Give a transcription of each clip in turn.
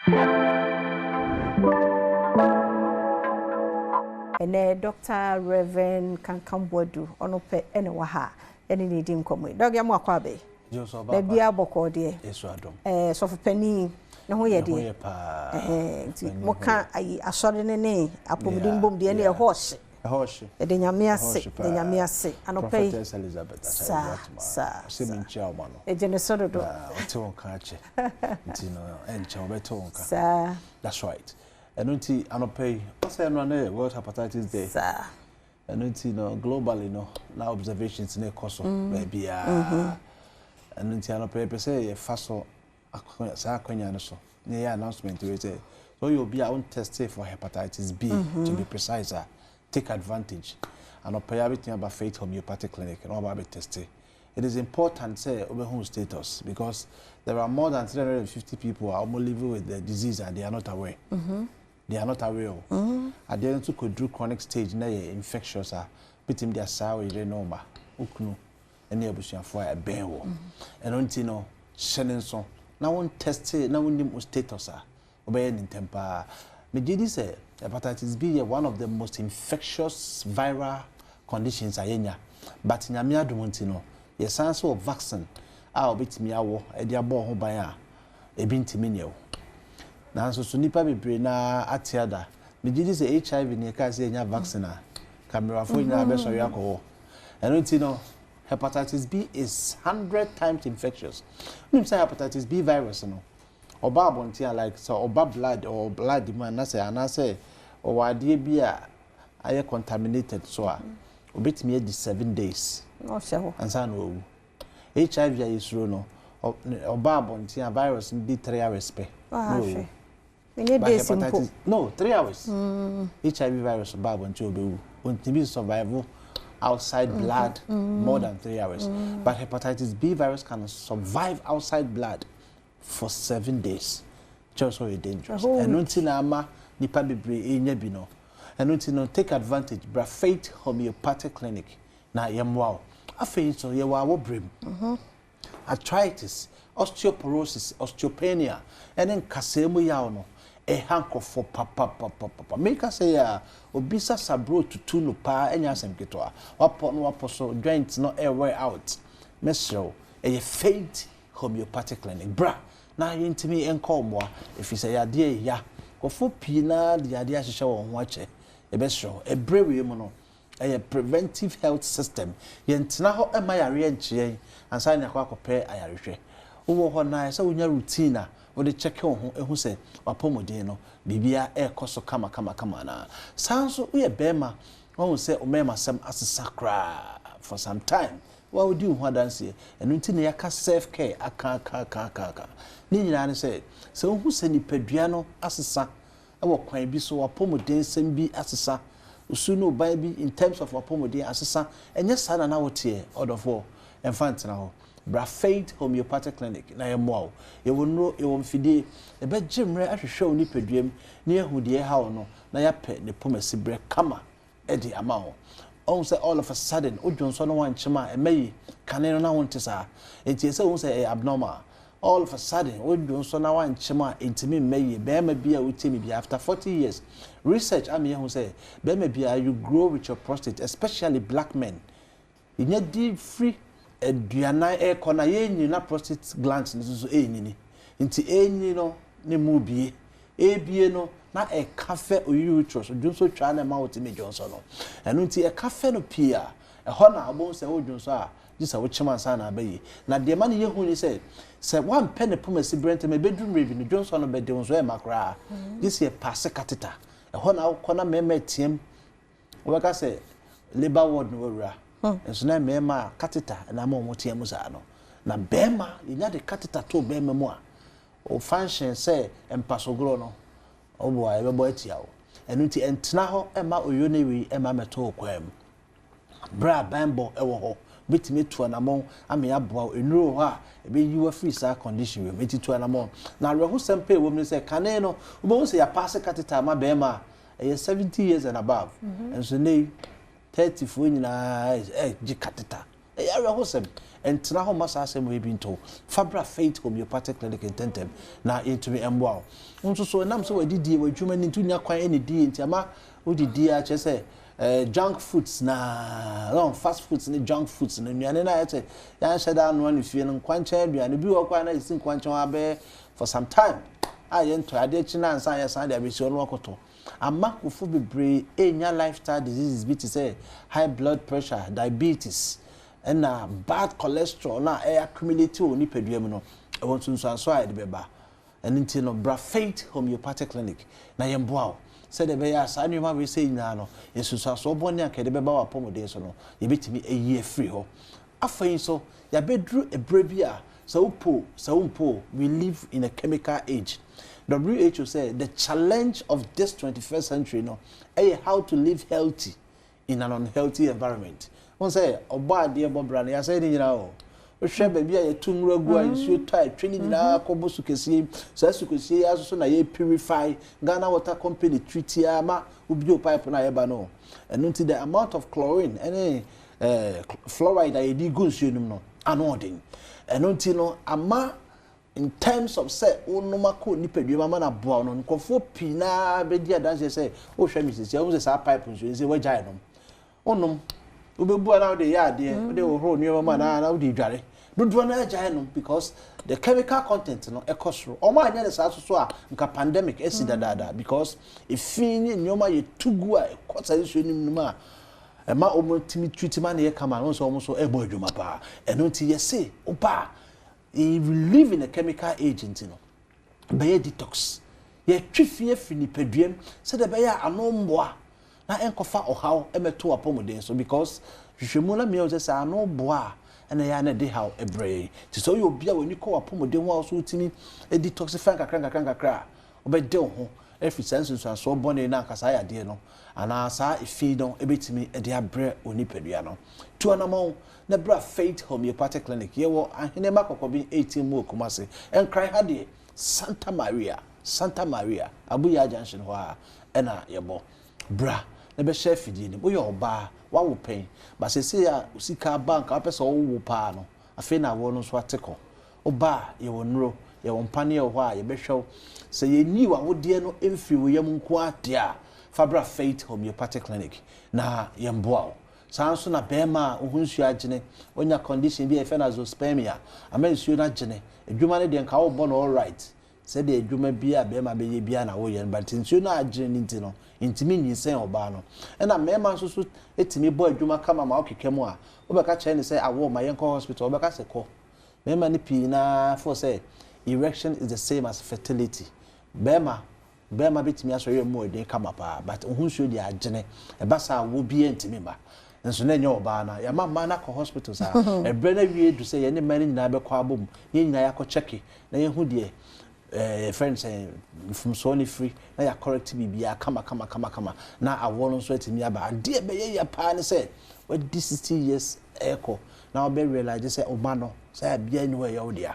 Ɛnɛ Dr. Reverend Kankam Boadu ɔno pɛ ɛna wɔ ha ɛne ne di nkɔmmɔ yi. Doc, yɛma wo akwaaba. Baabiara bɔkɔɔ deɛ? Yesu adom. Sɔfo panin ne ho yɛ deɛ? Ne ho yɛ paa. Nti moka ayi asɔre ne ne apɔmuden bom deɛ ɛne ɛhɔ hye. Ɛhɔ hye. Yɛde Nyame ase, yɛde Nyame ase. Anɔpa yi. Prophetess Elizabeth Asare Boatema. Saa, saa. Ɔsɛ menkyia wo ma no. Ɛgye ne so dodo. Ɔte wo nka akyɛ. Nti no ɛnkyɛ ɔbɛte wo nka. Saa. That's right. Ɛno nti anɔpa yi, ɔsɛ ɛno ne World Hepatitis Day. Saa. Ɛno nti no globally no na observations ne kɔ so baabiara. Ɛno nti anɔpa yi pɛ sɛ yɛfa so saa akwanya no so na yɛyɛ announcement wei sɛ ɔyɛ obi a wontest for hepatitis B, to be precise a, take advantage. Anɔpa yi abɛtumi aba Faith Homeopathic Clinic na waba abɛtest. It is important sɛ wobɛhu status because there are more than 350 people who are living with the disease and they are not aware. They are not aware. Adeɛ no nso kɔduru chronic stage na yɛ infectious a, bɛtumi de asaa wo yere ne wo ma, wo kunu ne abusuafoɔ a ɛbɛn wɔ. Ɛno nti no, hyɛ ne nso na wontest na wonim wo status a, wobɛyɛ ne ntɛm paa. Megye di sɛ hepatitis B yɛ one of the most infectious viral conditions a yɛnya. But Nyame adom nti no, yɛsan so wɔ vaccine a wobɛtumi awɔ de abɔ wo ho ban a ebi ntumi nyɛ wo. Nanso so nipa bebree na ate ada. Megye di sɛ HIV ne yɛkaa sɛ yɛnya vaccine a, kamerafoɔ nyinaa bɛsɔre akɔ hɔ. Ɛno nti no, hepatitis B is 100 times infectious. Wonim sɛ hepatitis B virus no, ɔba abɔnten a, like sɛ ɔba blood or blood mu anaasɛ ɔwɔ adeɛ bi a ayɛ contaminated so a, obɛtumi adi 7 days Na ɔhyɛ hɔ. ansa na wawu. HIV a yɛsuro no, ɔba abɔnten a, virus no di 3 hours pɛ na wawu. Wahwɛ. Ɛnyɛ But days mpo. Hepatitis no, 3 hours. HIV virus ba abɔnten, obɛwu. Ontumi survive outside blood more than 3 hours. But hepatitis B virus can survive outside blood for 7 days. Kyerɛ sɛ ɔyɛ dangerous. A whole Ɛno nti na ama nipa bebree ɛnya bi no. Ɛno nti no, take advantage. Bra Faith Homeopathic Clinic na yɛmmoa wo. Afei nso yɛwɔ awɔbrɛ mu. Arthritis, osteoporosis, osteopenia, ɛne nkasɛɛ mu yaw no, ɛha nkurɔfoɔ papapapapa. Meka sɛ yɛ a, obi sasabro tutu no paa, ɛnyɛ asɛm ketewa. Wapɔ no wapɔ so, joint no ɛwear out. Mesrɛ wo, ɛyɛ Faith Homeopathic Clinic. Bra na yɛntumi nkɔ mmoa, ɛfiri sɛ yadeɛ ya. Nkurɔfoɔ pii naa de yadeɛ ahyehyɛ wɔn ho akyɛ. Yɛbɛsrɛ wo, ɛberɛ wei mu no, ɛyɛ preventive health system. Yɛntena hɔ ɛma yareɛ nkyeɛ ansa na akɔ akɔpɛ ayarehwɛ. Wowɔ hɔ na ɛsɛ wonya routine a wode check wo ho ehu sɛ wapɔmuden no biribiara ɛrekɔ so kama kama kama anaa. Saa nso woyɛ bɛrima, wahu sɛ wo mmarima sɛm asesa koraa for some time, wa wodi wo ho adanseɛ. Ɛno nti na yɛaka self care aka aka aka aka aka ne nyinaa ne sɛ wohu sɛ nipadua no asesa ɛwɔ kwan bi so, wapɔmuden sɛm bi asesa, osu ne ɔban bi in terms of wapɔmuden asesa, ɛnyɛ saa na na woteɛ, ɔdɔfoɔ, ɛmfa ntena hɔ. Bra Faith Homeopathic Clinic na yɛmmoa wo. Yɛwɔ nnuro, yɛwɔ mfidie, yɛbɛgye mmerɛ ahwehwɛ wo nipadua mu na yɛahu deɛ ɛha wo no na yɛapɛ ne pomasi berɛ kama ɛde ama wo. Ɔhu sɛ all of a sudden wodwo nsɔ no wankyem a ɛmɛ yi kane no na wonte saa, nti ɛsɛ wohu sɛ ɛyɛ abnormal. All of a sudden wodwo nsɔ na wankyem a ɛntumi mmɛ yie. Bɛrima bi a wotie me bi, after 40 years research ama yɛhu sɛ bɛrima bi a, you grow with your prostate, especially black men. Yɛnya di firi 40 ɛrekɔ na yɛnyini na prostate glands no nso ɛnyini, nti ɛnyini no ne mu bie ebie no na ɛka fɛ uterus dwonso twa na ɛma wotumi dwonso no. Ɛno nti ɛka fɛ no pii a, ɛhɔ na wobɛhu sɛ wodwonso a, gye sɛ wokyem ansa na abɛyi. Na deɛ ma no yɛhu ne sɛ woampɛ ne poma si berɛ ntɛm, ɛbɛduru mmerɛ bi no, dwonso no bɛde wo nso ɛma koraa gye sɛ yɛpaase catheter. Ɛhɔ na wokɔ na mmarima team wobɛka sɛ labour ward no wawura nso na mmarima a catheter na ama wɔn teɛ mu saa no. Na bɛrima yɛnya de catheter to bɛrima mu a, o function sɛ mpasogorɔ no ɔbɔ a yɛbɛbɔ atia wo. Ɛno nti ɛntena hɔ ɛma urinary ɛma mɛto wo kwan mu. Berɛ a banbɔ ɛwɔ hɔ, bɛtumi atu anammɔn ama yɛaboa wo. Nnuro wɔ hɔ a ɛbɛyi wo afiri saa condition wei mu, nti tu anammɔn. Na awerɛhosɛm pɛ ɛwɔ mu ne sɛ kane no, wobɛhu sɛ yɛapaase catheter ama bɛrima a ɛyɛ 70 years and above, nso ne yi 30 foɔ nyinaa ɛgye catheter. Ɛyɛ awerɛhosɛm. Ntena hɔ mma saa asɛm wei bi nto wo. Fa bra Faith Homeopathic Clinic ntɛmntɛm na yɛntumi mmoa wo. Wo nso so, ɛnam sɛ w'adidie, w'adwuma ni nti wonnya kwan nnidie nti ama wodidie ara kyerɛ sɛ eh, junk foods na no, fast foods ne junk foods no, nnuane no a ɛyɛ sɛ yɛanhyɛ da anoa no fie no, nkwankyɛn aduane bi wɔ hɔ koraa na yɛsi nkwankyɛn hɔ abɛyɛ for some time a yɛntɔe, adeɛ kye no ansa na yɛsan de abɛsi hɔ na wakɔtɔ. Ama nkurɔfoɔ bebree renya lifestyle diseases bi te sɛ high blood pressure, diabetes, ɛna bad cholesterol no a ɛyɛ accumulate wɔ wo nipadua mu no, ɛwɔ nsunsuansoɔ a ɛde bɛba. Ɛno nti no, bra Faith Homeopathic Clinic na yɛmmoa wo sɛdeɛ ɛbɛyɛ a saa nneɛma wei sei nyinaa no, nsunsuansoɔ bɔne a anka ɛde bɛba w'apɔmuden so no, yɛbɛtumi ayi afiri hɔ. Afei nso, yɛabɛduru ɛberɛ bi a sɛ wopɛ o, sɛ wompɛ o, we live in a chemical age. WHO sɛ the challenge of this 21st century no ɛyɛ how to live healthy in an unhealthy environment. Wohu sɛ ɔbɔ adeɛ bɔ bra no, yɛasɛe ne nyinaa o. Wohwɛ baabi a yɛto nwura gu a nsuo tɔ a ɛtwe ne nyinaa kɔbɔ su kɛseɛ yi. Saa su kɛseɛ yi ara nso so na yɛ purify Ghana Water Company treat ara ma wobue pipe no a ɛba no o. Ɛno nti the amount of chlorine ne eh, fluoride a yɛde gu nsuo no mu no, ano ɔden. Ɛno nti no, ama in terms of sɛ wonom akɔ nipadua mu ama no aboa wo no, nkurɔfoɔ pii naa bɛdi adanseɛ sɛ wohwɛ me sisi a, wohu sɛ saa pipe nsuo no sɛ woagyae nom. Wonom, wobɛbu a na wode yɛ adeɛ, wode hohoro nneɛma mu anaa na wode dware. Dodoɔ no agyae nom because the chemical content no ɛkɔ soro. Wɔn anyɛ no saa soso a, nka pandemic asi dadaada because efi ne nneɛma yɛtu gu a ɛkɔ saa nsuo no mu a, Ɛma wɔn tumi treat ma no yɛ kama no sɛ wɔn nso ɛbɔ adwuma paa. Ɛno nti yɛse woba a, we live in a chemical age nti no, bɛyɛ detox. Yɛtwe fi afiri nipadua mu sɛdeɛ ɛbɛyɛ a ano mmoa na ɛnkɔfa ɔhaw ɛmɛto w'apɔmuden so because hwehwɛmu no amia sɛ sɛ ano boa a ɛna ɛyɛ a na ɛde haw ɛbrɛ yɛn. Nti sɛ woyɛ obi a w'ani kɔ w'apɔmuden ho a wo so wotumi detoxify nkakra nkakra nkakra a, Wobɛde wo ho afiri saa nsunsuansoɔ bɔne no anka saa yadeɛ no anaa saa efi no bɛtumi de abrɛ wo nipadua no. Tu anamɔn na bra Faith Homeopathic Clinic. Yɛwɔ Ahenemma Kɔkɔben 18 mu wɔ Kumasi. Nkran ha deɛ, Santa Maria, Santa Maria, Abuyaa Junction hɔ ara na yɛbɔ. Bra na bɛhyɛ afidie no mu. Woyɛ ɔbaa, woawo pɛn, but seesei a wo sika aba anka wopɛ sɛ wowo paa no, afei na awoɔ no nso ate kɔ. Woba a, yɛwɔ nnuro, yɛwɔ mpaneɛ wɔ hɔ a yɛbɛhwɛ wo. Sɛ yɛnyii w'awodeɛ no mfirii wo yam nko ara deɛ a, fa bra Faith Homeopathic Clinic na yɛmmoa wo. Saa ara nso na barima a wo ho nsuo agyene, woanya condition bi a yɛfrɛ no azoospermia, ama nsuo no agyene, adwuma no deɛ nka wobɔ no alright, Sɛdeɛ adwuma biara a barima bɛyɛ biara na woyɛ no, but nsuo no a agyene no nti no, ntumi nyinsɛn ɔbaa no. Ɛna mmarima nso so tumi bɔ adwuma kama ma wokeka mu a, wobɛka kyerɛ no sɛ awoo ma yɛnkɔ hospital, ɔbɛka sɛ kɔ. Mmarima no pii no ara feel sɛ erection is the same as fertility. Barima, barima bɛtumi asɔre amu ɔden kama paa, but wo ho nsuo deɛ agyene. Ɛba saa a, awoɔ biara ntumi mma. Nso na ɛnyɛ ɔbaa no a, yɛama mmaa no akɔ hospital saa. Ɛberɛ no awie adu sɛ yɛne mmaa no nyinaa bɛkɔ abom, na yɛn nyinaa yɛakɔ kyɛke, na yɛahu deɛ eh, yɛfrɛ no sɛ mfomsoɔ no firi, na yɛakɔrɛkte biribiara kama kama kama kama, na awoɔ no nso atumi aba. Adeɛ a ɛbɛyɛ ya paa ne sɛ, wadi 60 years ɛrekɔ, na wabɛ realise sɛ ɔma no, sɛ bia nni hɔ a ɛyɛ wo dea.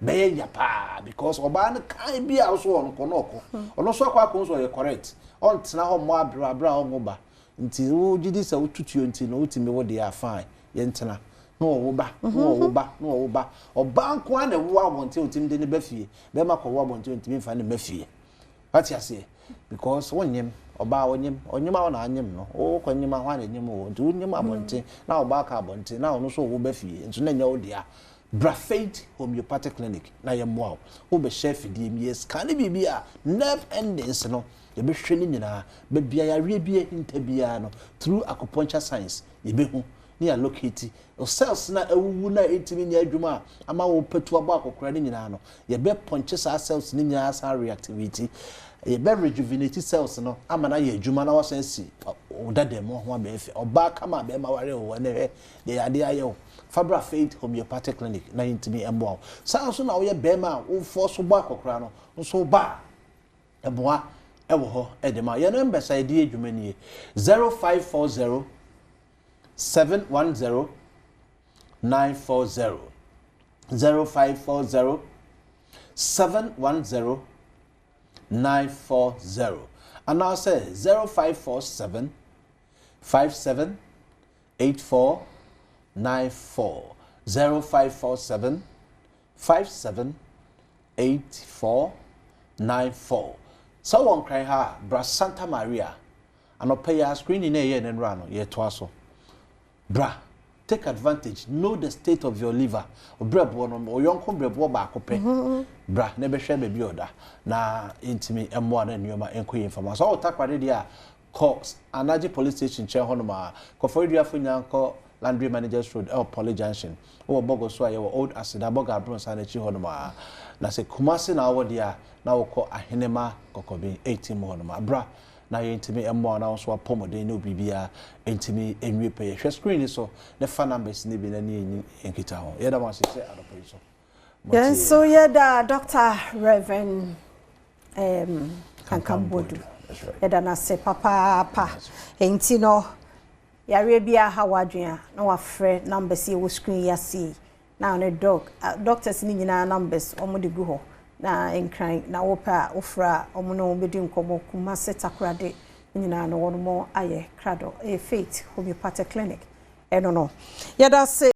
Bɛyɛ ya paa because ɔbaa no kan bi a ɔso ɔno kɔ na ɔkɔ. Ɔno nso akɔ akɔ nso ɔyɛ correct. Ɔntena hɔ mmɔ aberewa aberɛ a ɔnwo ba. Nti wo gyidi sɛ wo tutuo nti no wotumi wo deɛ a fine yɛntena. Na ɔwo ba, na ɔwo ba, na ɔwo ba. Ɔbaa nko ara na ɛwo abɔnten a ɔtumi de ne ba fie. Bɛrima kɔwo abɔnten a ɔntumi mfa ne mma fie. Wate aseɛ? Because wonyem, ɔbaa ɔnyem, ɔnyem a wo na anyem no, wokɔ nyem a hwan na ɛnyem wo? Nti wonyem abɔnten na ɔbaa ka abɔnten na ɔno nso ɔwo ba fie nso na ɛnyɛ wo dea. Bra Faith Homeopathic Clinic na yɛmmoa wo. Wobɛhyɛ afidie mu, yɛ scan ne biribi a nerve endings no yɛbɛhwɛ ne nyinaa. Baabi a yareɛ bi ahinta biara no through acupuncture science yɛbɛhu ne yɛ allocate Wo cells no a awuwu no a ɛntumi nyɛ adwuma a ama wo patu abɔ akɔkora no nyinaa no, yɛbɛ pɔnkye saa cells no nyinaa asan reactivate. Yɛbɛ rejuvenate cells no ama no ayɛ adwuma na wasan asi wo dada mu ho abɛyɛ fɛ. Ɔbaa kama a bɛrima ware wo ɛnɛ hwɛ deɛ yadeɛ ayɛ wo. Fa bra Faith Homeopathic Clinic na yɛntumi mmoa wo. Saa nso na woyɛ bɛrima a wo force bɔ akɔkora no nso ba a, ɛboa ɛwɔ hɔ de ma. Yɛn numbers a yɛde yɛ adwuma nie, 0540 710 940 0540 710 940 anaasɛ 0547 57 84 94. 0547 57 84 94. Sɛ wɔ Nkran ha a, bra Santa Maria. Anɔpa yi a screening na ɛyɛ ne nnora no, yɛtoa so. Bra, take advantage, know the state of your liver. Ɔbrɛboɔ no, ɔyɔnko brɛboɔ baako pɛ. Bra na bɛhwɛ baabi a ɔda na ntumi mmoa na nneɛma nkɔ yie mfama. Sɛ ɔwɔ Takoradi deɛ a, kɔ Anagye Police Station nkyɛn hɔnom a, Kɔfɔreduafo nyinaa nkɔ Laundry Managers Road ɛwɔ Poly Junction. Wowɔ Bɔgɔ so a, yɛwɔ Old Aseda, Bɔga Abrɔnsan n'akyi hɔnom a. Na sɛ Kumase na wowɔ deɛ a, na wokɔ Ahenema Kɔkɔben 18 mu hɔnom a. Bra na yɛntumi mmoa na wo nso wapɔmuden ne obibiara ntumi nwie pɛyɛ. Hwɛ screen ni so ne fa numbers ne bi na ne yɛnyi nkita ho. Yɛda mo ase sɛ anɔpa yi so. Yɛn nso yɛda Dr. Reverend Kankam Boadu. That's right. Yɛda n'ase papaapa. Nti no, yareɛ bi aha w'adwene a, na wafrɛ numbers yi wɔ screen yi ase yi. Na ne doctors ne nyinaa numbers wɔn de gu hɔ. Na Nkran na wopɛ a wofrɛ a, wɔn ne wɔn bɛdi nkɔmmɔ. Kumase, Takoradi nyinaa no wɔn mo ayɛ krado. Ɛyɛ Faith Homeopathic Clinic. Ɛno no. Yɛda ase.